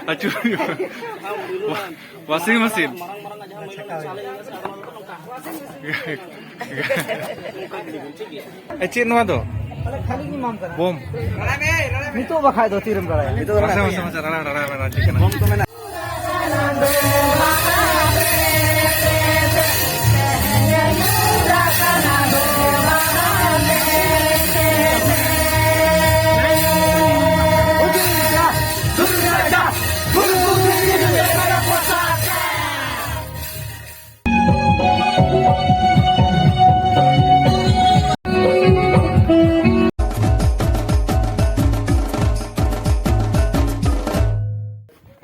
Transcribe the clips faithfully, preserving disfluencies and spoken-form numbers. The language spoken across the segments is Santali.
ᱟᱹᱪᱩᱨ ᱦᱩᱭᱩᱜᱼᱟ᱾ ᱣᱟᱥᱤᱝ ᱢᱮᱥᱤᱱ᱾ ᱮ, ᱪᱮᱫ ᱱᱚᱣᱟ ᱫᱚ? ᱵᱳᱢ᱾ ᱱᱤᱛᱚᱜ ᱵᱟᱠᱷᱟᱡ ᱫᱚ ᱛᱤᱨᱮᱢ ᱵᱟᱲᱟᱭᱟ? ᱢᱟᱥᱮ, ᱢᱟᱥᱮ, ᱢᱟᱥᱮ, ᱨᱟᱲᱟ, ᱨᱟᱲᱟ, ᱨᱟᱲᱟ, ᱪᱮᱫ ᱠᱟᱱᱟ?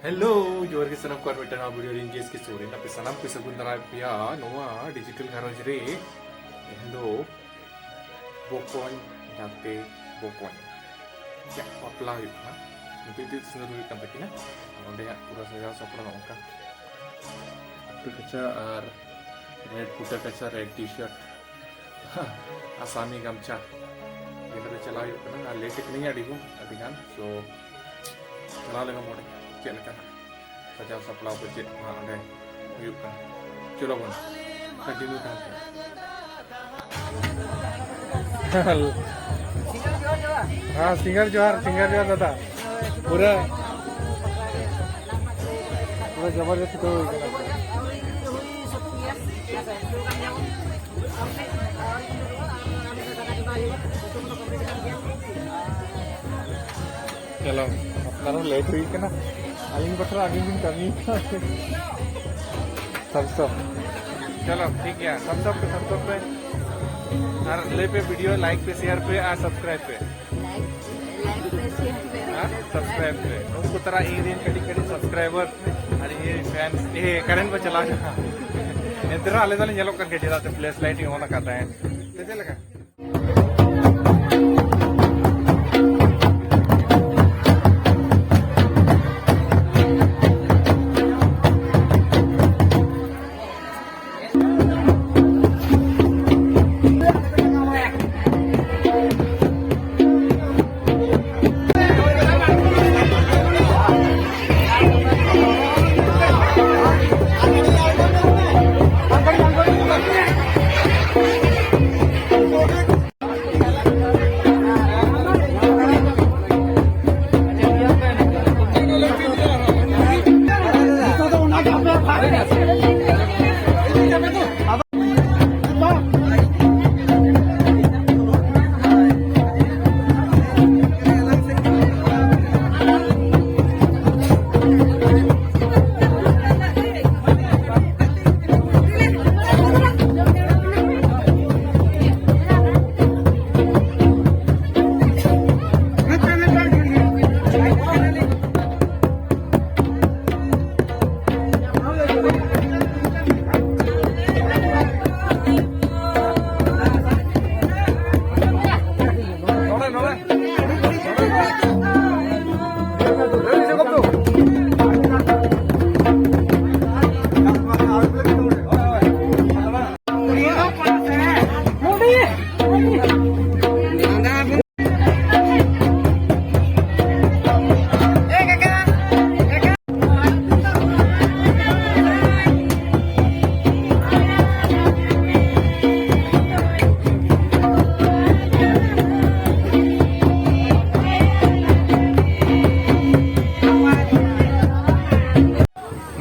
ᱦᱮᱞᱳ, ᱡᱚᱦᱟᱨ ᱜᱮ ᱥᱟᱱᱟᱢ ᱠᱚ, ᱟᱨ ᱢᱤᱫᱴᱟᱝ ᱱᱟᱣᱟ ᱵᱷᱤᱰᱤᱭᱳ ᱨᱮ ᱤᱧ ᱡᱮᱥ ᱠᱤᱥᱳᱨ ᱤᱧ ᱟᱯᱮ ᱥᱟᱱᱟᱢ ᱠᱚ ᱥᱟᱹᱜᱩᱱ ᱫᱟᱨᱟᱢ ᱯᱮᱭᱟ ᱱᱚᱣᱟ ᱰᱤᱡᱤᱴᱟᱞ ᱜᱷᱟᱨᱚᱸᱡᱽ ᱨᱮ᱾ ᱛᱮᱦᱮᱧ ᱫᱚ ᱵᱚᱠᱚᱧ ᱜᱟᱛᱮ ᱵᱚᱠᱚᱧ ᱪᱮᱫ ᱵᱟᱯᱞᱟ ᱦᱩᱭᱩᱜ ᱠᱟᱱᱟ, ᱱᱤᱛᱚᱜ ᱫᱚ ᱥᱤᱸᱫᱩᱨ ᱦᱩᱭᱩᱜ ᱠᱟᱱ ᱛᱟᱹᱠᱤᱱᱟ᱾ ᱚᱸᱰᱮ ᱦᱟᱸᱜ ᱯᱩᱨᱟᱹ ᱥᱟᱡᱟᱣ ᱥᱟᱯᱲᱟᱣ ᱱᱚᱜᱼᱚ ᱱᱚᱝᱠᱟ, ᱯᱷᱩᱴᱟᱹ ᱠᱟᱪᱟ ᱟᱨ ᱨᱮᱰ ᱯᱷᱩᱴᱟᱹ ᱠᱟᱪᱟ, ᱨᱮᱰ ᱴᱤ ᱥᱟᱨᱴ᱾ ᱟᱥᱟᱢᱤ ᱜᱟᱢᱪᱷᱟ ᱤᱭᱟᱹ ᱠᱟᱛᱮ ᱪᱟᱞᱟᱣ ᱦᱩᱭᱩᱜ ᱠᱟᱱᱟ᱾ ᱟᱨ ᱞᱮᱴ ᱠᱟᱹᱱᱟᱹᱧ ᱟᱹᱰᱤ ᱜᱟᱱ, ᱟᱹᱰᱤ ᱜᱟᱱ᱾ ᱛᱚ, ᱪᱟᱞᱟᱣ ᱞᱮᱱ ᱜᱮ ᱢᱚᱬᱮ, ᱪᱮᱫ ᱞᱮᱠᱟ ᱥᱟᱡᱟᱣ ᱥᱟᱯᱲᱟᱣ ᱠᱚ ᱪᱮᱫ ᱠᱚ ᱦᱟᱸᱜ ᱚᱸᱰᱮ ᱦᱩᱭᱩᱜ ᱠᱟᱱᱟ᱾ ᱪᱚᱞᱚ ᱵᱚᱱ ᱠᱚᱱᱴᱤᱱᱤᱭᱩ ᱛᱟᱦᱮᱱ ᱯᱮ᱾ ᱦᱮᱸ, ᱥᱤᱸᱜᱟᱲ ᱡᱚᱦᱟᱨ, ᱥᱤᱸᱜᱟᱲ ᱡᱚᱦᱟᱨ ᱫᱟᱫᱟ᱾ ᱯᱩᱨᱟᱹ, ᱯᱩᱨᱟᱹ ᱡᱚᱵᱚᱨᱫᱚᱥᱛᱤ ᱦᱩᱭ ᱠᱟᱱᱟ᱾ ᱪᱚᱞᱚ, ᱟᱯᱱᱟᱨ ᱦᱚᱸ ᱞᱮᱴ ᱦᱩᱭ ᱠᱟᱱᱟ᱾ ᱟᱹᱞᱤᱧ ᱵᱟᱠᱷᱨᱟ ᱟᱹᱵᱤᱱ ᱵᱤᱱ ᱠᱟᱹᱢᱤ ᱠᱟᱱᱟ᱾ ᱥᱟᱵ ᱥᱟᱵ᱾ ᱪᱚᱞᱚ, ᱴᱷᱤᱠ ᱜᱮᱭᱟ, ᱥᱟᱵ ᱥᱟᱵ ᱯᱮ, ᱥᱟᱵ ᱥᱟᱵ ᱯᱮ᱾ ᱟᱨ ᱞᱟᱹᱭ ᱯᱮ, ᱵᱷᱤᱰᱤᱭᱳ ᱞᱟᱭᱤᱠ ᱯᱮ, ᱥᱮᱭᱟᱨ ᱯᱮ ᱟᱨ ᱥᱟᱵᱥᱠᱨᱟᱭᱤᱵ ᱯᱮ᱾ ᱞᱟᱭᱤᱠ, ᱞᱟᱭᱤᱠ ᱯᱮ, ᱥᱮᱭᱟᱨ ᱯᱮ᱾ ᱟᱨ ᱥᱟᱵᱥᱠᱨᱟᱭᱤᱵ ᱯᱮ᱾ ᱱᱩᱠᱩ ᱛᱟᱨᱟ ᱤᱧ ᱨᱮᱱ ᱠᱟᱹᱴᱤᱡ ᱠᱟᱹᱴᱤᱡ ᱥᱟᱵᱥᱠᱨᱟᱭᱵᱟᱨ ᱟᱨ ᱤᱧ ᱨᱮᱱ ᱯᱷᱮᱱᱥ, ᱮ, ᱠᱟᱨᱮᱱᱴ ᱠᱚ ᱪᱟᱞᱟᱣ ᱮᱱᱟ᱾ ᱮᱱᱛᱮ ᱨᱮᱦᱚᱸ ᱟᱞᱮ ᱫᱚᱞᱮ ᱧᱮᱞᱚᱜ ᱠᱟᱱ ᱜᱮᱭᱟ, ᱪᱮᱫᱟᱜ ᱥᱮ ᱯᱷᱞᱮᱥ ᱞᱟᱭᱤᱴ ᱤᱧ ᱚᱱ ᱟᱠᱟᱫ ᱛᱟᱦᱮᱸᱫ᱾ ᱥᱮ ᱪᱮᱫ ᱞᱮᱠᱟ?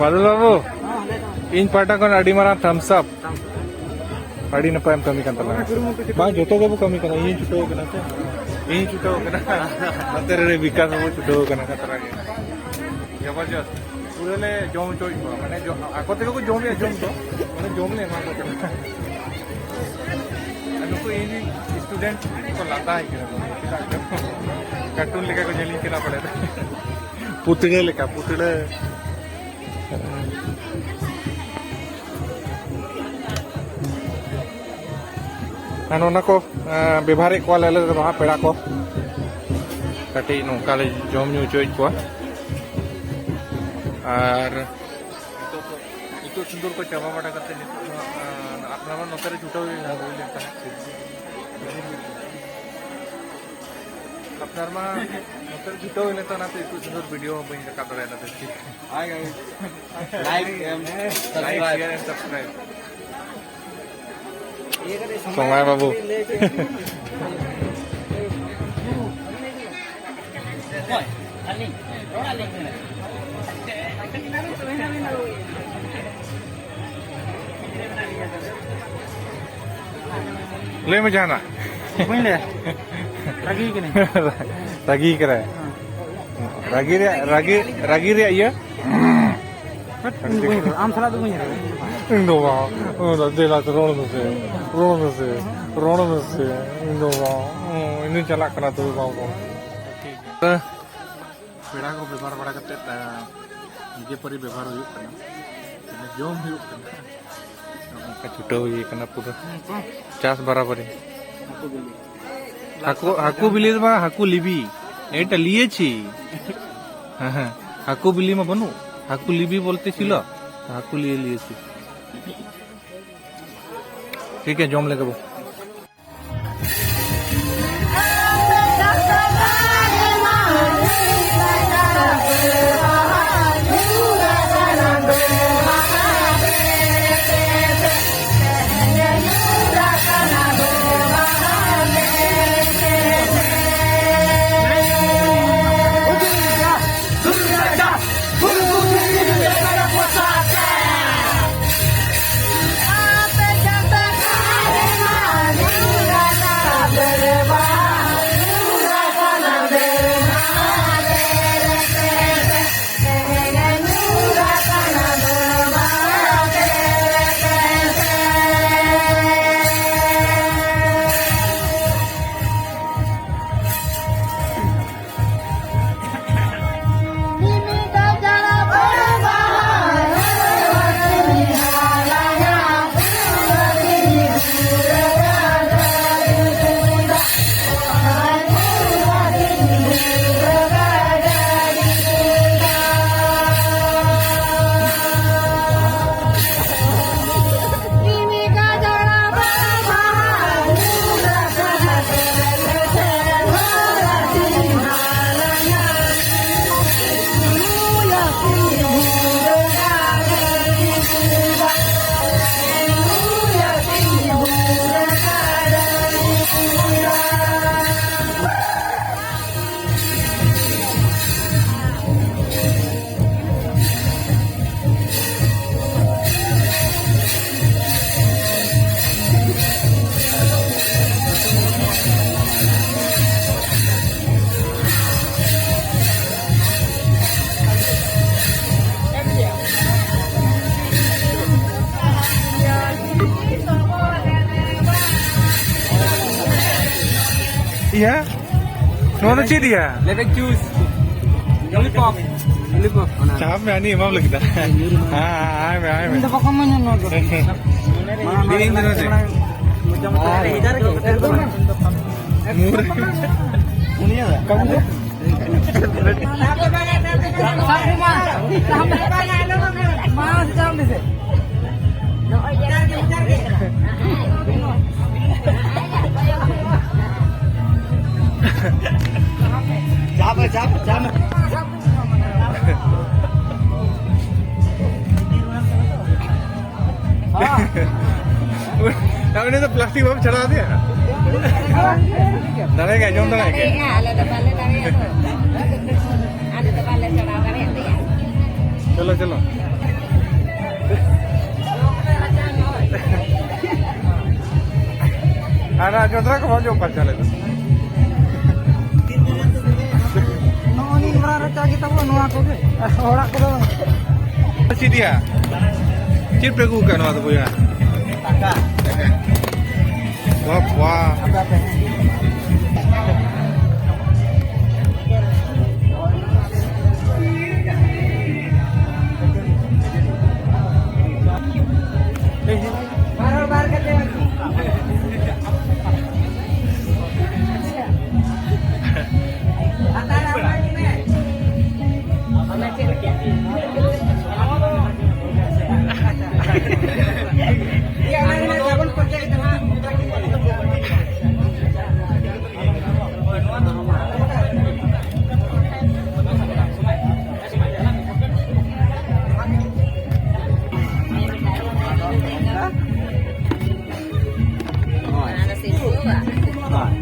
ᱵᱟᱫᱚᱞ ᱵᱟᱹᱵᱩ, ᱤᱧ ᱯᱟᱦᱴᱟ ᱠᱷᱚᱱ ᱟᱹᱰᱤ ᱢᱟᱨᱟᱝ ᱛᱷᱟᱢᱥ ᱟᱯ᱾ ᱟᱹᱰᱤ ᱱᱟᱯᱟᱭᱮᱢ ᱠᱟᱹᱢᱤ ᱠᱟᱱ ᱛᱟᱞᱟᱝᱟ᱾ ᱵᱟᱝ, ᱡᱚᱛᱚ ᱜᱮᱵᱚ ᱠᱟᱹᱢᱤ ᱠᱟᱱᱟ᱾ ᱤᱧ ᱪᱷᱩᱴᱟᱹᱣ ᱠᱟᱱᱟ ᱥᱮ, ᱤᱧ ᱪᱷᱩᱴᱟᱹᱣ ᱠᱟᱱᱟ᱾ ᱱᱚᱛᱮ ᱨᱮ ᱵᱤᱠᱟᱥ ᱵᱟᱹᱵᱩ ᱪᱷᱩᱴᱟᱹᱣ ᱠᱟᱱᱟ ᱠᱟᱛᱷᱟ ᱨᱮᱜᱮ᱾ ᱡᱚᱵᱚᱨᱡᱚᱥᱛ᱾ ᱯᱩᱨᱟᱹ ᱞᱮ ᱡᱚᱢ ᱦᱚᱪᱚᱭᱮᱫ ᱠᱚᱣᱟ᱾ ᱢᱟᱱᱮ, ᱡᱚ-, ᱟᱠᱚ ᱛᱮᱜᱮ ᱠᱚ ᱡᱚᱢᱮᱜᱼᱟ ᱡᱚᱢ ᱫᱚ᱾ ᱢᱟᱱᱮ, ᱡᱚᱢ ᱞᱮ ᱮᱢᱟ ᱠᱚ ᱠᱟᱱᱟ᱾ ᱟᱨ ᱱᱩᱠᱩ ᱤᱧ ᱨᱮᱱ ᱥᱴᱩᱰᱮᱱᱴ ᱠᱚ ᱞᱟᱸᱫᱟᱭ ᱠᱟᱱᱟ᱾ ᱪᱮᱫᱟᱜ ᱪᱚ᱾ ᱠᱟᱨᱴᱩᱱ ᱞᱮᱠᱟ ᱠᱚ ᱧᱮᱞᱤᱧ ᱠᱟᱱᱟ ᱯᱟᱞᱮ᱾ ᱯᱩᱛᱲᱟᱹ ᱞᱮᱠᱟ, ᱯᱩᱛᱲᱟᱹ᱾ ᱟᱨ ᱚᱱᱟ ᱠᱚ, ᱮᱸ, ᱵᱮᱵᱷᱟᱨᱮᱫ ᱠᱚᱣᱟᱞᱮ ᱟᱞᱮ ᱫᱚ ᱦᱟᱸᱜ ᱯᱮᱲᱟ ᱠᱚ᱾ ᱠᱟᱹᱴᱤᱡ ᱱᱚᱝᱠᱟ ᱞᱮ ᱡᱚᱢ ᱧᱩ ᱦᱚᱪᱚᱭᱮᱫ ᱠᱚᱣᱟ᱾ ᱟᱨ ᱱᱤᱛᱚᱜ ᱫᱚ ᱤᱛᱩᱫ ᱥᱤᱸᱫᱩᱨ ᱠᱚ ᱪᱟᱵᱟ ᱵᱟᱲᱟ ᱠᱟᱛᱮ ᱱᱤᱛᱚᱜ ᱫᱚ ᱦᱟᱸᱜ, ᱮᱸ, ᱟᱯᱱᱟᱨ ᱢᱟ ᱱᱚᱛᱮ ᱨᱮ ᱪᱷᱩᱴᱟᱹᱣ ᱦᱩᱭ ᱞᱮᱱ ᱛᱟᱦᱮᱸᱫ᱾ ᱟᱯᱱᱟᱨ ᱢᱟ ᱱᱚᱛᱮ ᱨᱮ ᱪᱷᱩᱴᱟᱹᱣ ᱦᱩᱭ ᱞᱮᱱ ᱛᱟᱦᱮᱸᱫ, ᱚᱱᱟᱛᱮ ᱤᱛᱩᱫ ᱥᱤᱸᱫᱩᱨ ᱵᱷᱤᱰᱤᱭᱳ ᱦᱚᱸ ᱵᱟᱹᱧ ᱨᱟᱠᱟᱵ ᱫᱟᱲᱮᱭᱟᱫᱟ ᱵᱮᱥ ᱴᱷᱤᱠ᱾ Hi guys. Like and subscribe. Like, share and subscribe. ᱥᱚᱢᱟᱭ ᱵᱟᱹᱵᱩ᱾ ᱞᱟᱹᱭ ᱢᱮ ᱡᱟᱦᱟᱱᱟᱜ᱾ ᱵᱟᱹᱧ ᱞᱟᱹᱭᱟ᱾ ᱨᱟᱹᱜᱤ ᱠᱟᱹᱱᱟᱹᱧ᱾ ᱨᱟᱹᱜᱤ ᱠᱟᱱᱟᱭ᱾ ᱦᱮᱸ᱾ ᱨᱟᱹᱜᱤ ᱨᱮᱭᱟᱜ, ᱨᱟᱹᱜᱤ, ᱨᱟᱹᱜᱤ ᱨᱮᱭᱟᱜ ᱤᱭᱟᱹ? ᱦᱟᱹᱴ, ᱤᱧ ᱫᱚ ᱵᱟᱹᱧ ᱨᱚᱲᱟ᱾ ᱟᱢ ᱥᱟᱞᱟᱜ ᱫᱚ ᱵᱟᱹᱧ ᱨᱚᱲᱟ᱾ ᱤᱧ ᱫᱚ ᱵᱟᱝ᱾ ᱤᱧ ᱫᱚ ᱫᱮᱞᱟ ᱛᱚ ᱨᱚᱲ ᱢᱮᱥᱮ᱾ ᱨᱚᱲ ᱢᱮᱥᱮ᱾ ᱨᱚᱲ ᱢᱮᱥᱮ᱾ ᱤᱧ ᱫᱚ ᱵᱟᱝ᱾ ᱤᱧ ᱫᱚ ᱪᱟᱞᱟᱜ ᱠᱟᱱᱟ ᱛᱚᱵᱮ ᱵᱟᱝ ᱵᱟᱝ᱾ ᱯᱮᱲᱟ ᱠᱚ ᱵᱮᱵᱷᱟᱨ ᱵᱟᱲᱟ ᱠᱟᱛᱮᱫ, ᱟ, ᱱᱤᱡᱮ ᱯᱟᱹᱨᱤ ᱵᱮᱵᱷᱟᱨ ᱦᱩᱭᱩᱜ ᱠᱟᱱᱟ, ᱡᱚᱢ ᱦᱩᱭᱩᱜ ᱠᱟᱱᱟ᱾ ᱱᱚᱝᱠᱟ ᱪᱷᱩᱴᱟᱹᱣ ᱦᱩᱭ ᱠᱟᱱᱟ ᱯᱩᱨᱟᱹ᱾ ᱪᱟᱥ ᱵᱟᱨᱟᱵᱟᱨᱤ᱾ ᱦᱟᱹᱠᱩ ᱵᱤᱞᱤ᱾ ᱦᱟᱹᱠᱩ, ᱦᱟᱹᱠᱩ ᱵᱤᱞᱤ ᱫᱚ ᱵᱟᱝ, ᱦᱟᱹᱠᱩ ᱞᱤᱵᱤ᱾ ᱮᱴᱟ ᱞᱤᱭᱮᱪᱷᱤ᱾ ᱦᱮᱸ, ᱦᱮᱸ᱾ ᱦᱟᱹᱠᱩ ᱵᱤᱞᱤ ᱢᱟ ᱵᱟᱹᱱᱩᱜ᱾ ᱦᱟᱹᱠᱩ ᱞᱤᱵᱤ ᱵᱚᱞᱛᱮ ᱪᱷᱤᱞᱚ᱾ ᱦᱟᱹᱠᱩ ᱞᱤᱭᱮ ᱞᱤᱭᱮᱪᱷᱤ᱾ ᱴᱷᱤᱠ ᱜᱮᱭᱟ, ᱡᱚᱢ ᱞᱮᱜᱮ ᱵᱚ᱾ ᱤᱭᱟᱹ, ᱱᱚᱣᱟ ᱫᱚ ᱪᱮᱫ ᱤᱭᱟᱹ? ᱞᱮᱵᱮᱫ ᱡᱩᱥ᱾ ᱞᱚᱞᱤᱯᱚᱯ᱾ ᱞᱚᱞᱤᱯᱚᱯ ᱚᱱᱟ᱾ ᱪᱟᱯ ᱢᱮ, ᱟᱹᱱᱤ ᱮᱢᱟᱢ ᱞᱟᱹᱜᱤᱫ᱾ ᱦᱮᱸ, ᱦᱮᱸ, ᱦᱮᱸ, ᱦᱮᱸ, ᱤᱧ ᱫᱚ ᱵᱟᱠᱚ ᱤᱢᱟᱹᱧᱟ ᱱᱚᱣᱟ ᱫᱚ᱾ ᱤᱧ ᱫᱚ ᱱᱚᱣᱟ ᱪᱮᱫ? ᱢᱚᱪᱟ ᱢᱚᱪᱟ ᱨᱮ ᱦᱮᱡ ᱠᱟᱛᱮ ᱮᱠᱫᱚᱢ᱾ ᱢᱩᱨ᱾ ᱩᱱᱤᱭᱟᱜ ᱫᱚ? ᱪᱟᱯ, ᱪᱟᱯ, ᱪᱟᱯ᱾ ᱩᱱᱤ ᱫᱚ ᱯᱞᱟᱥᱴᱤᱠ ᱵᱟᱢ ᱪᱷᱟᱲᱟᱣ ᱟᱫᱮᱭᱟ? ᱫᱟᱲᱮᱭᱟᱜ ᱜᱮᱭᱟ, ᱡᱚᱢ ᱫᱟᱲᱮᱭᱟᱜ ᱜᱮᱭᱟ᱾ ᱫᱟᱲᱮᱭᱟᱜᱼᱟ, ᱟᱞᱮ ᱫᱚ ᱵᱟᱞᱮ ᱫᱟᱲᱮᱭᱟᱜᱼᱟ ᱛᱚ᱾ ᱟᱞᱮ ᱫᱚ ᱵᱟᱞᱮ ᱪᱷᱟᱲᱟᱣ ᱫᱟᱲᱮᱭᱟᱜ ᱛᱮᱭᱟ᱾ ᱪᱚᱞᱚ, ᱪᱚᱞᱚ᱾ ᱟᱨ ᱡᱚᱸᱰᱨᱟ ᱠᱚ ᱵᱟᱢ ᱡᱚᱢ ᱯᱟᱨᱪᱟ ᱞᱮᱫᱟ? ᱱᱚᱜᱼᱚ ᱱᱤᱭᱟᱹ ᱚᱲᱟᱜ ᱨᱮ ᱪᱟ ᱜᱮ ᱛᱟᱵᱚ, ᱱᱚᱣᱟ ᱠᱚᱜᱮ᱾ ᱚᱲᱟᱜ ᱠᱚᱫᱚ ᱪᱮᱫ ᱭᱟ? ᱪᱮᱫ ᱯᱮ ᱟᱹᱜᱩ ᱟᱠᱟᱫ ᱱᱚᱣᱟ ᱫᱚ ᱵᱚᱭᱦᱟ? ᱫᱟᱠᱟ᱾ ᱵᱟᱵᱟ᱾ ᱚᱱᱟ ᱫᱚ ᱥᱤᱢᱵᱩ ᱵᱟ? ᱦᱳᱭ᱾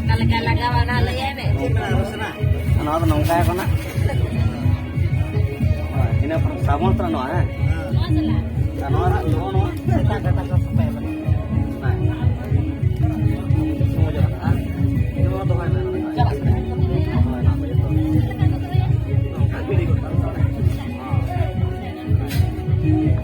ᱚᱠᱟ ᱞᱮᱠᱟ ᱞᱟᱜᱟᱣᱟ ᱚᱱᱟ ᱞᱟᱹᱭᱟᱭ ᱢᱮ᱾ ᱱᱚᱣᱟ ᱫᱚ ᱱᱚᱝᱠᱟ ᱠᱟᱱᱟ᱾ ᱦᱳᱭ, ᱤᱱᱟᱹ ᱯᱚᱨ ᱥᱟᱵᱚᱱ ᱛᱚ ᱱᱚᱣᱟ, ᱦᱮᱸ? ᱱᱚᱣᱟ ᱥᱟᱞᱟᱜ᱾ ᱟᱨ ᱱᱚᱣᱟ ᱨᱮᱱᱟᱜ ᱱᱚᱜᱼᱚ ᱱᱚᱣᱟ ᱮᱴᱟᱜ ᱠᱟᱴᱟ ᱠᱚ ᱥᱟᱯᱷᱟᱭᱟ ᱵᱚᱞᱮ᱾ ᱦᱮᱸ᱾ ᱥᱚᱢᱚᱭ ᱪᱟᱞᱟᱜᱼᱟ᱾ ᱱᱚᱣᱟ ᱫᱚᱦᱚᱭ ᱢᱮ᱾ ᱪᱟᱞᱟᱜ ᱠᱟᱱᱟ᱾ ᱦᱳᱭ, ᱱᱚᱣᱟ ᱠᱚ ᱡᱚᱛᱚ᱾ ᱱᱚᱝᱠᱟ ᱜᱤᱰᱤ ᱜᱚᱫ ᱠᱟᱜ ᱢᱮ᱾ ᱦᱮᱸ᱾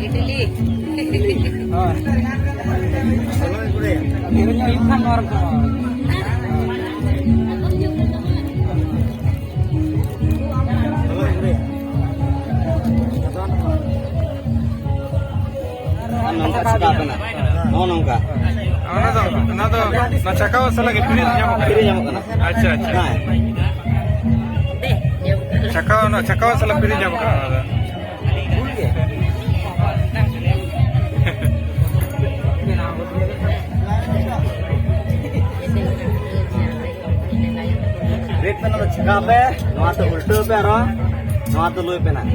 ᱤᱰᱞᱤ᱾ ᱦᱳᱭ᱾ ᱰᱷᱮᱨ ᱧᱚᱜ ᱦᱩᱭᱩᱜ ᱠᱷᱟᱱ ᱱᱚᱣᱟ ᱨᱮ᱾ ᱟᱨ ᱱᱚᱝᱠᱟ ᱪᱷᱟᱠᱟᱣ ᱠᱟᱱᱟ᱾ ᱱᱚᱜᱼᱚ ᱱᱚᱝᱠᱟ᱾ ᱚᱱᱟ ᱫᱚ, ᱚᱱᱟ ᱫᱚ, ᱚᱱᱟ ᱪᱷᱟᱠᱟᱣ ᱥᱟᱞᱟᱜ ᱜᱮ free ᱧᱟᱢᱚᱜ ᱠᱟᱱᱟ᱾ Free ᱧᱟᱢᱚᱜ ᱠᱟᱱᱟ᱾ ᱟᱪᱪᱷᱟ, ᱟᱪᱪᱷᱟ᱾ ᱦᱮᱸ᱾ ᱪᱷᱟᱠᱟᱣ, ᱚᱱᱟ ᱪᱷᱟᱠᱟᱣ ᱥᱟᱞᱟᱜ free ᱧᱟᱢᱚᱜ ᱠᱟᱱᱟ ᱚᱱᱟ ᱫᱚ᱾ Red ᱯᱮ, ᱱᱚᱣᱟ ᱫᱚ ᱪᱷᱟᱠᱟᱣ ᱯᱮ, ᱱᱚᱣᱟ ᱛᱮ ᱩᱞᱴᱟᱹᱣ ᱯᱮ, ᱟᱨᱚ ᱱᱚᱣᱟ ᱛᱮ ᱞᱩᱭ ᱯᱮ ᱱᱟᱜ᱾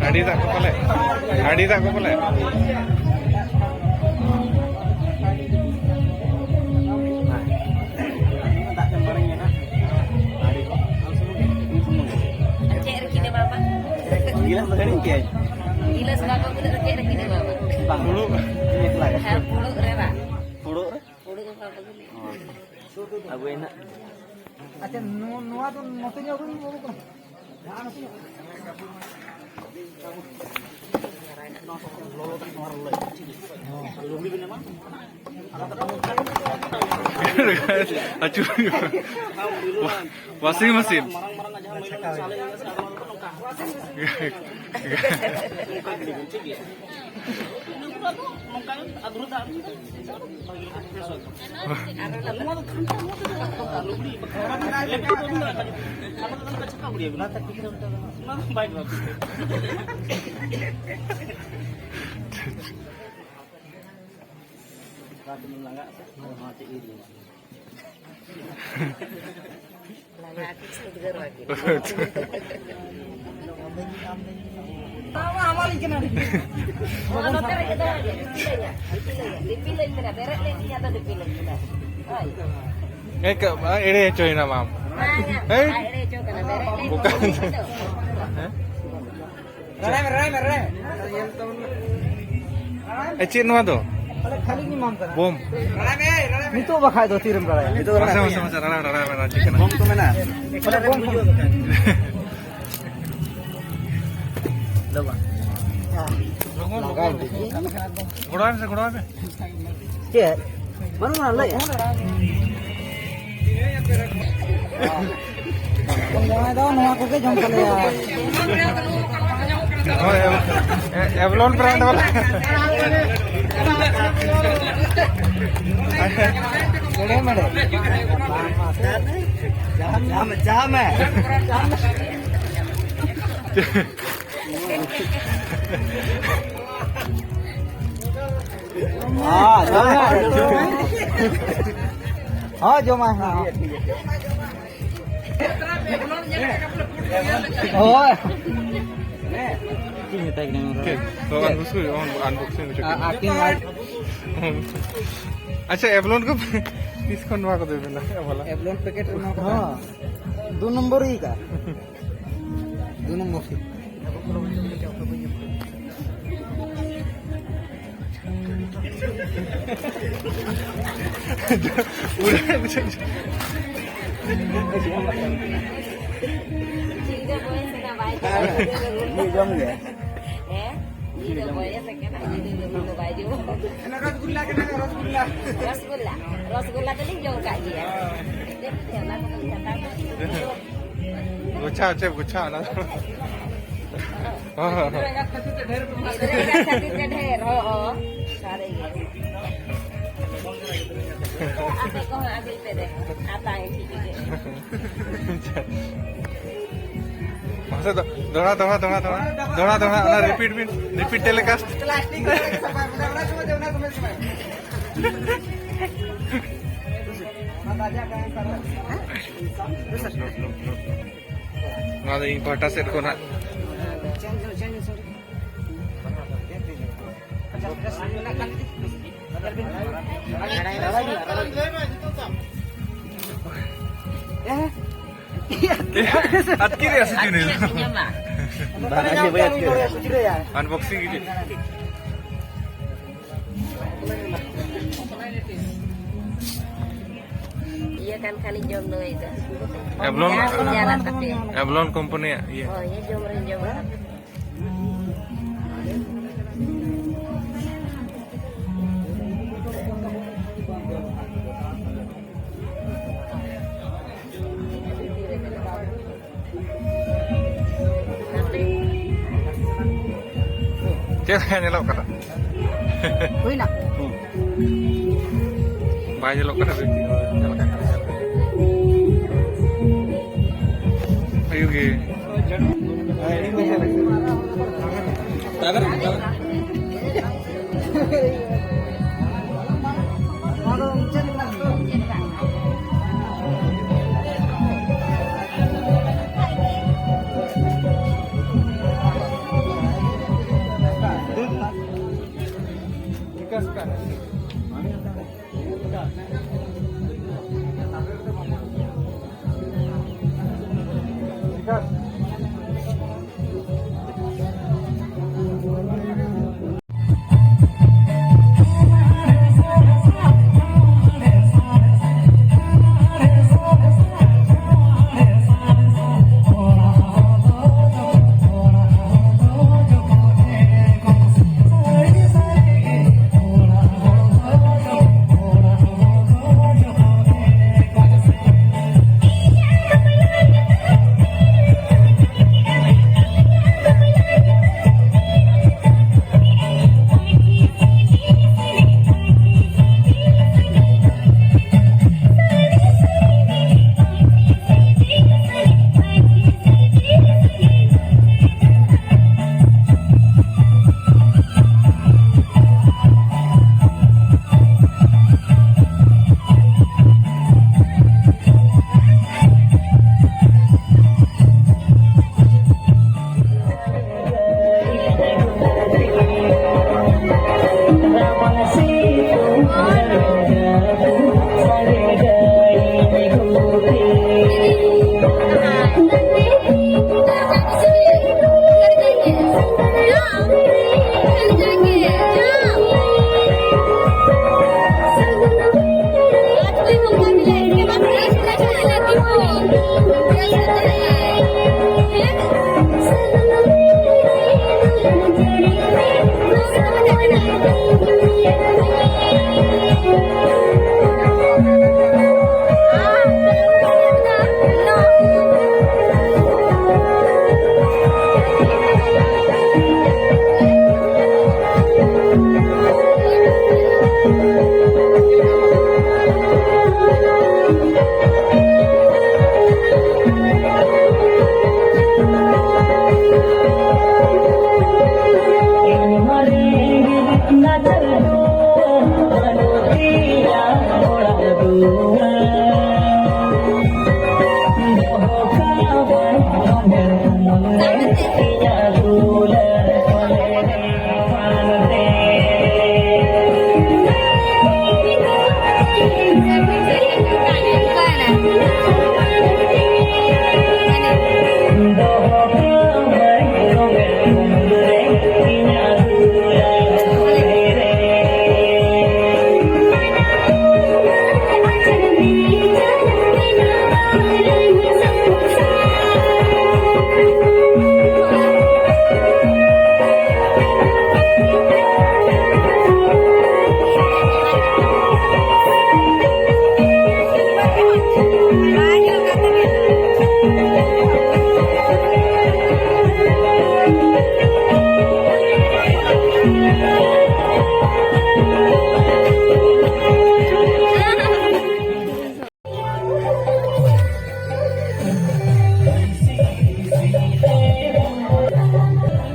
ᱟᱹᱰᱤ ᱫᱟᱜ ᱠᱚ ᱯᱟᱞᱮ, ᱟᱹᱰᱤ ᱫᱟᱜ ᱠᱚ ᱯᱟᱞᱮ᱾ ᱪᱮᱫ ᱨᱮ ᱠᱤᱱ ᱮᱢᱟᱢᱟ? ᱜᱤᱞᱟᱹᱥ ᱫᱚ ᱦᱤᱲᱤᱧ ᱠᱮᱜᱼᱟᱹᱧ᱾ ᱜᱤᱞᱟᱹᱥ ᱵᱟᱠᱚ ᱟᱹᱜᱩ ᱞᱮᱫ ᱨᱮ ᱪᱮᱫ ᱨᱮ ᱠᱤᱱ ᱮᱢᱟᱢᱟ? ᱵᱟᱝ᱾ ᱯᱷᱩᱲᱩᱜ᱾ ᱟᱨ ᱯᱷᱩᱲᱩᱜ ᱨᱮ ᱵᱟᱝ᱾ ᱯᱷᱩᱲᱩᱜ ᱨᱮ? ᱯᱷᱩᱲᱩᱜ ᱦᱚᱸ ᱵᱟᱠᱚ ᱟᱹᱜᱩ ᱞᱮᱫ᱾ ᱟᱹᱜᱩᱭᱟ ᱱᱟᱜ᱾ ᱟᱪᱪᱷᱟ, ᱱᱚ-, ᱱᱚᱣᱟ ᱫᱚ ᱱᱚᱛᱮ ᱧᱚᱜ ᱟᱹᱜᱩᱭ ᱢᱮ, ᱵᱟᱹᱵᱩ ᱠᱟᱱᱟ᱾ ᱟᱹᱪᱩᱨ ᱦᱩᱭᱩᱜᱼᱟ᱾ Washing machine᱾ ᱞᱟᱸᱜᱟ ᱟᱹᱠᱤᱱ ᱥᱮ ᱩᱫᱽᱜᱟᱹᱨᱚᱜ ᱟᱹᱠᱤᱱ᱾ ᱵᱟᱵᱟ, ᱟᱢᱟᱞᱤᱧ ᱠᱟᱱᱟ᱾ ᱱᱚᱣᱟ ᱱᱚᱛᱮ ᱨᱮᱜᱮ ᱫᱚᱦᱚᱭ ᱢᱮ, ᱫᱤᱯᱤᱞᱟᱹᱧᱟ, ᱫᱤᱯᱤᱞᱟᱹᱧᱟ, ᱫᱤᱯᱤᱞᱟᱹᱧ ᱢᱮᱱᱟ, ᱵᱮᱨᱮᱫ ᱞᱮᱱ ᱜᱮᱭᱟ, ᱟᱫᱚ ᱫᱤᱯᱤᱞᱟᱹᱧ ᱢᱮᱱᱟ᱾ ᱦᱳᱭ᱾ ᱮ, ᱠᱟ-, ᱮᱲᱮ ᱦᱚᱪᱚᱭᱮᱱᱟᱢ ᱟᱢ᱾ ᱵᱟᱝᱟ, ᱦᱮᱸ? ᱵᱟᱭ ᱮᱲᱮ ᱦᱚᱪᱚ ᱠᱟᱱᱟ, ᱵᱮᱨᱮᱫ ᱞᱮᱱ ᱚᱠᱟ ᱜᱮᱭᱟ, ᱫᱤᱯᱤᱞ ᱫᱚ᱾ ᱦᱮᱸ? ᱨᱟᱲᱟᱭ ᱢᱮ, ᱨᱟᱲᱟᱭ ᱢᱮ, ᱨᱟᱲᱟᱭ ᱢᱮ᱾ ᱮ, ᱪᱮᱫ ᱱᱚᱣᱟ ᱫᱚ? ᱵᱳᱢ᱾ ᱱᱤᱛᱚᱜ ᱵᱟᱠᱷᱟᱡ ᱫᱚ ᱛᱤᱨᱮᱢ ᱨᱟᱲᱟᱭᱟ? ᱱᱤᱛᱚᱜ ᱫᱚ ᱢᱟᱥᱮ, ᱨᱟᱲᱟᱭ ᱢᱟᱥᱮ, ᱢᱟᱥᱮ, ᱨᱟᱲᱟ, ᱨᱟᱲᱟ, ᱨᱟᱲᱟ, ᱪᱮᱫ ᱠᱟᱱᱟ? ᱵᱳᱢ ᱠᱚ ᱢᱮᱱᱟᱜᱼᱟ᱾ ᱜᱚᱲᱚᱣᱟᱭ ᱢᱮᱥᱮ, ᱜᱚᱲᱚᱣᱟᱭ ᱢᱮ᱾ ᱪᱮᱫ? ᱵᱟᱹᱱᱩᱜᱼᱟ, ᱞᱟᱹᱭ᱾ ᱡᱟᱶᱟᱭ ᱫᱚ ᱱᱚᱣᱟ ᱠᱚᱜᱮ ᱡᱚᱢ ᱥᱟᱱᱟᱭᱟ᱾ ᱦᱳᱭ, ᱮ-, ᱮᱵᱞᱚᱱ ᱵᱨᱟᱱᱰ ᱵᱟᱞᱟ᱾ ᱢᱮᱲᱮ, ᱢᱮᱲᱮ᱾ ᱡᱟᱢ, ᱡᱟᱢ, ᱡᱟᱢ᱾ ᱦᱮᱸ, ᱡᱚᱢ ᱢᱮ᱾ ᱦᱮᱸ, ᱡᱚᱢᱟᱭ ᱦᱟᱸᱜ᱾ ᱦᱳᱭ᱾ ᱪᱮᱫ ᱤᱧ ᱢᱮᱛᱟᱭ ᱠᱟᱱᱟ ᱱᱚᱣᱟ? ᱪᱮᱫ? ᱛᱚ, unboxing, unboxing ᱦᱚᱪᱚ ᱟ-, ᱠᱮᱫ᱾ ᱟᱹᱠᱤᱱ ᱟᱡ ᱟᱪᱪᱷᱟ, ᱮᱵᱞᱚᱱ ᱠᱚ ᱛᱤᱥ ᱠᱷᱚᱱ ᱱᱚᱣᱟ ᱠᱚᱫᱚ ᱵᱮᱱᱟᱣ ᱮᱫᱟ ᱵᱷᱟᱞᱟ? ᱮᱵᱞᱚᱱ ᱯᱮᱠᱮᱴ ᱨᱮ ᱱᱚᱣᱟ ᱠᱚ ᱦᱚᱸ, ᱫᱩ ᱱᱚᱢᱵᱚᱨ ᱦᱩᱭ ᱠᱟᱱᱟ᱾ ᱫᱩ ᱱᱚᱢᱵᱚᱨ ᱥᱤᱴ᱾ ᱡᱚᱢ ᱜᱮ᱾ ᱦᱮᱸ? ᱤᱧ ᱫᱚ ᱵᱚᱭᱮᱥ ᱟᱠᱟᱱᱟ, ᱤᱧ ᱫᱚ ᱩᱱᱟᱹᱜ ᱫᱚ ᱵᱟᱭ ᱡᱚᱢᱟ᱾ ᱨᱚᱥᱜᱩᱞᱞᱟ ᱠᱟᱱᱟ, ᱨᱚᱥᱜᱩᱞᱞᱟ᱾ ᱨᱚᱥᱜᱩᱞᱞᱟ, ᱨᱚᱥᱜᱩᱞᱞᱟ ᱫᱚᱞᱤᱧ ᱡᱚᱢ ᱠᱟᱜ ᱜᱮᱭᱟ᱾ ᱪᱮᱫ ᱯᱮ ᱚᱱᱟ ᱠᱚᱫᱚ ᱦᱟᱛᱟᱣ ᱠᱟᱜ ᱜᱮᱭᱟ᱾ ᱜᱚᱪᱷᱟ, ᱪᱮᱫ ᱜᱚᱪᱷᱟ ᱚᱱᱟ ᱫᱚ? ᱦᱚᱸ, ᱦᱚᱸ, ᱦᱚᱸ᱾ ᱜᱤᱫᱽᱨᱟᱹ ᱮᱸᱜᱟᱛ ᱠᱷᱟᱹᱛᱤᱨ ᱛᱮ ᱰᱷᱮᱨ ᱠᱚ ᱦᱟᱛᱟᱣ ᱜᱤᱫᱽᱨᱟᱹ ᱮᱸᱜᱟᱛ ᱠᱷᱟᱹᱛᱤᱨ ᱛᱮ ᱰᱷᱮᱨ, ᱦᱚᱸ, ᱦᱚᱸ᱾ ᱥᱟᱹᱨᱤ ᱜᱮ᱾ ᱟᱯᱮ ᱠᱚᱦᱚᱸ ᱟᱹᱜᱩᱭ ᱯᱮ ᱫᱮ, ᱦᱟᱛᱟᱣ ᱤᱧ ᱴᱷᱤᱠ ᱜᱮ᱾ ᱢᱟᱥᱮ ᱫᱚ-, ᱫᱚᱦᱲᱟ, ᱫᱚᱦᱲᱟ, ᱫᱚᱦᱲᱟ, ᱫᱚᱦᱲᱟ᱾ ᱫᱚᱦᱲᱟ, ᱫᱚᱦᱲᱟ, ᱚᱱᱟ repeat ᱵᱤᱱ, repeat telecast᱾ ᱱᱚᱣᱟ ᱫᱚ ᱤᱧ ᱯᱟᱦᱴᱟ ᱥᱮᱫ ᱠᱷᱚᱱᱟᱜ᱾ ᱟᱛᱠᱤᱨ ᱨᱮᱭᱟᱜ ᱥᱤᱪᱩᱭᱮᱥᱚᱱ᱾ ᱵᱟᱝ, ᱟᱡ ᱵᱟᱭ ᱟᱛᱠᱤᱨ᱾ Unboxing ᱜᱮ ᱪᱮᱫ? ᱤᱭᱟᱹ ᱠᱟᱱ ᱠᱷᱟᱱᱤᱧ ᱡᱚᱢ ᱱᱟᱹᱭ ᱫᱚ᱾ ᱮᱵᱞᱚᱱ, ᱡᱟᱦᱟᱸ ᱠᱚ ᱡᱟᱞᱟᱜ ᱛᱟᱯᱮᱭᱟ᱾ ᱮᱵᱞᱚᱱ ᱠᱳᱢᱯᱟᱱᱤᱭᱟᱜ ᱤᱭᱟᱹ᱾ ᱦᱳᱭ, ᱤᱭᱟᱹ ᱡᱚᱢ ᱨᱮᱧ ᱡᱚᱢᱟ᱾ ᱪᱮᱫ ᱞᱮᱠᱟ ᱧᱮᱞᱚᱜ ᱠᱟᱱᱟ? ᱦᱩᱭᱱᱟ᱾ ᱵᱟᱭ ᱧᱮᱞᱚᱜ ᱠᱟᱱᱟ ᱥᱮ? ᱟᱭᱩ ᱜᱮ᱾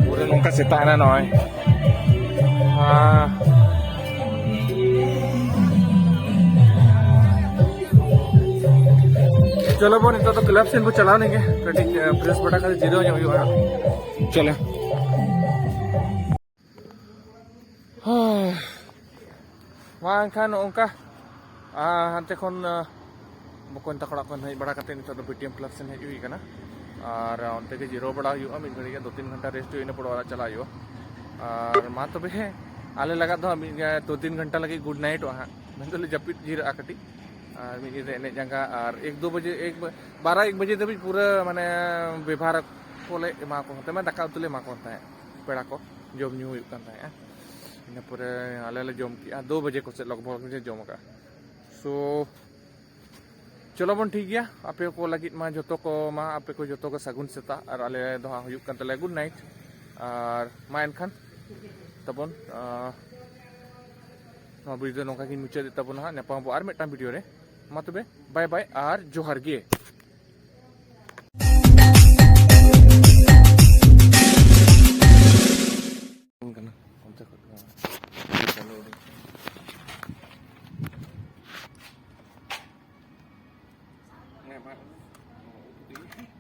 ᱯᱩᱨᱟᱹ ᱱᱚᱝᱠᱟ ᱥᱮᱛᱟᱜ ᱮᱱᱟ ᱱᱚᱜᱼᱚᱭ᱾ ᱦᱮᱸ᱾ ᱪᱚᱞᱚ ᱵᱚᱱ ᱱᱤᱛᱚᱜ ᱫᱚ ᱠᱞᱟᱵ ᱥᱮᱱ ᱵᱚ ᱪᱟᱞᱟᱣ ᱞᱮᱱᱜᱮ, ᱠᱟᱹᱴᱤᱡ ᱯᱷᱨᱮᱥ ᱵᱟᱲᱟ ᱠᱟᱛᱮ ᱡᱤᱨᱟᱹᱣ ᱧᱚᱜ ᱦᱩᱭᱩᱜᱼᱟ᱾ ᱪᱚᱞᱚ᱾ ᱢᱟ ᱮᱱᱠᱷᱟᱱ ᱱᱚᱜᱼᱚ ᱱᱚᱝᱠᱟ, ᱟᱨ ᱦᱟᱱᱛᱮ ᱠᱷᱚᱱ, ᱟᱨ, ᱵᱚᱠᱚᱧ ᱛᱟᱠᱚ ᱚᱲᱟᱜ ᱠᱷᱚᱱ ᱦᱮᱡ ᱵᱟᱲᱟ ᱠᱟᱛᱮ ᱱᱤᱛᱚᱜ ᱫᱚ ᱯᱮᱴᱤᱮᱢ ᱠᱞᱟᱵᱽ ᱥᱮᱱ ᱦᱮᱡ ᱦᱩᱭ ᱠᱟᱱᱟ᱾ ᱟᱨ ᱚᱱᱛᱮ ᱜᱮ ᱡᱤᱨᱟᱹᱣ ᱵᱟᱲᱟ ᱦᱩᱭᱩᱜᱼᱟ ᱢᱤᱫ ᱜᱷᱟᱹᱲᱤᱡ ᱜᱮ, ᱫᱩ ᱛᱤᱱ ᱜᱷᱚᱱᱴᱟ ᱨᱮᱥᱴ ᱦᱩᱭᱩᱜᱼᱟ, ᱤᱱᱟᱹ ᱯᱚᱨ ᱚᱲᱟᱜ ᱪᱟᱞᱟᱜ ᱦᱩᱭᱩᱜᱼᱟ᱾ ᱟᱨ ᱢᱟ ᱛᱚᱵᱮ ᱦᱮᱸ, ᱟᱞᱮ ᱞᱟᱜᱟᱫ ᱫᱚ ᱢᱤᱫ ᱜᱮ ᱫᱩ ᱛᱤᱱ ᱜᱷᱚᱱᱴᱟ ᱞᱟᱹᱜᱤᱫ ᱜᱩᱰ ᱱᱟᱭᱤᱴᱚᱜᱼᱟ ᱦᱟᱸᱜ, ᱢᱮᱱ ᱫᱚᱞᱮ ᱡᱟᱹᱯᱤᱫ ᱡᱤᱨᱟᱹᱜᱼᱟ ᱠᱟᱹᱴᱤᱡ᱾ ᱟᱨ ᱢᱤᱫ ᱧᱤᱫᱟᱹ ᱮᱱᱮᱡ ᱟᱸᱜᱟ, ᱟᱨ ᱮᱠ ᱫᱩ ᱵᱟᱡᱮ, ᱮᱠ ᱵᱟ-, ᱵᱟᱨᱟ ᱮᱠ ᱵᱟᱡᱮ ᱫᱷᱟᱹᱵᱤᱡ ᱯᱩᱨᱟᱹ ᱢᱟᱱᱮ ᱵᱮᱵᱷᱟᱨ ᱠᱚᱞᱮ ᱮᱢᱟ ᱠᱚ ᱛᱟᱦᱮᱸᱫ, ᱢᱟᱱᱮ ᱫᱟᱠᱟ ᱩᱛᱩ ᱞᱮ ᱮᱢᱟ ᱠᱚ ᱛᱟᱦᱮᱸᱫ ᱯᱮᱲᱟ ᱠᱚ, ᱡᱚᱢ ᱧᱩ ᱦᱩᱭᱩᱜ ᱠᱟᱱ ᱛᱟᱦᱮᱸᱫᱼᱟ᱾ ᱤᱱᱟᱹ ᱯᱚᱨᱮ ᱟᱞᱮ ᱞᱮ ᱡᱚᱢ ᱠᱮᱜᱼᱟ, ᱫᱩ ᱵᱟᱡᱮ ᱠᱚ ᱥᱮᱫ ᱞᱚᱜᱽ ᱵᱷᱚᱜᱽ ᱞᱮ ᱡᱚᱢ ᱟᱠᱟᱫᱼᱟ᱾ ᱥᱳ, ᱪᱚᱞᱚ ᱵᱚᱱ, ᱴᱷᱤᱠ ᱜᱮᱭᱟ, ᱟᱯᱮ ᱠᱚ ᱞᱟᱹᱜᱤᱫ ᱢᱟ ᱡᱚᱛᱚ ᱠᱚ ᱢᱟ, ᱟᱯᱮ ᱠᱚ ᱡᱚᱛᱚ ᱠᱚ ᱥᱟᱹᱜᱩᱱ ᱥᱮᱛᱟᱜ, ᱟᱨ ᱟᱞᱮ ᱫᱚ ᱦᱟᱸᱜ ᱦᱩᱭᱩᱜ ᱠᱟᱱ ᱛᱟᱞᱮᱭᱟ ᱜᱩᱰ ᱱᱟᱭᱤᱴ᱾ ᱟᱨ ᱢᱟ ᱮᱱᱠᱷᱟᱱ ᱛᱟᱵᱚᱱ, ᱟᱨ ᱱᱚᱣᱟ ᱵᱷᱤᱰᱤᱭᱳ ᱫᱚ ᱱᱚᱝᱠᱟ ᱜᱤᱧ ᱢᱩᱪᱟᱹᱫᱮᱫ ᱛᱟᱵᱚᱱᱟ ᱦᱟᱸᱜ, ᱧᱟᱯᱟᱢ ᱟᱵᱚ ᱟᱨ ᱢᱤᱫᱴᱟᱝ ᱵᱷᱤᱰᱤᱭᱳ ᱨᱮ᱾ ᱢᱟ ᱛᱚᱵᱮ, ᱵᱟᱭ ᱵᱟᱭ ᱟᱨ ᱡᱚᱦᱟᱨ ᱜᱮ᱾ ᱠᱟᱱᱟ ᱚᱱᱛᱮ ᱠᱷᱚᱱ᱾ ᱠᱟᱢᱟᱨ ᱩᱛᱩ ᱛᱮᱜᱮ᱾